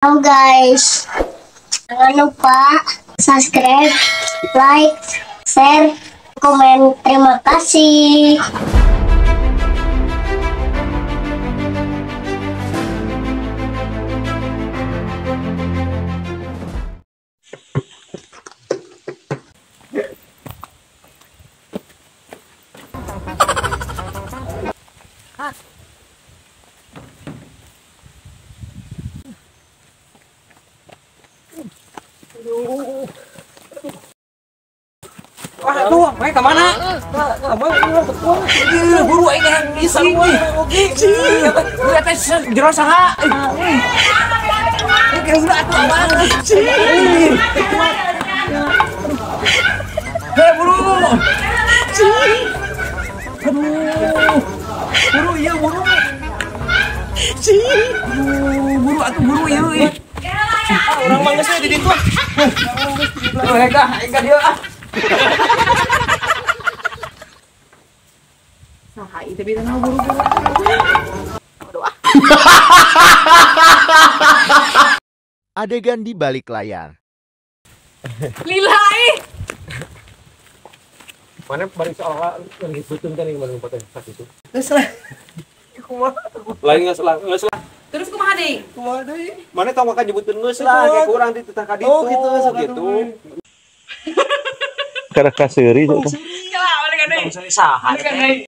Halo guys, jangan lupa subscribe, like, share, komen. Terima kasih. Wah, tuh, mereka kemana? Buru aing yang isi. Udah teh jero saha? Udah atuh mah. Hei, buru. Aduh. Buru ieu buru. Aduh, buru atuh buru ieu. Urang mah geus di ditu. Mereka, aing ka dieu ah. Saha ieu teh bina buru-buru. Aduh ah. Adegan di balik layar. Lila ih. Mana bari soal yang dibutuhkan kan yang mana ngumpet sakitu. Geus lah. Kumaha? Lain geus lah, geus lah. Terus kumaha deui? Kumaha deui? Mana tong makan nyebutin geus lah, kayak kurang dititah ka ditu. Oh gitu, gitu. Karena kaseuri. Kalah, balik deui. Saha? Balik deui.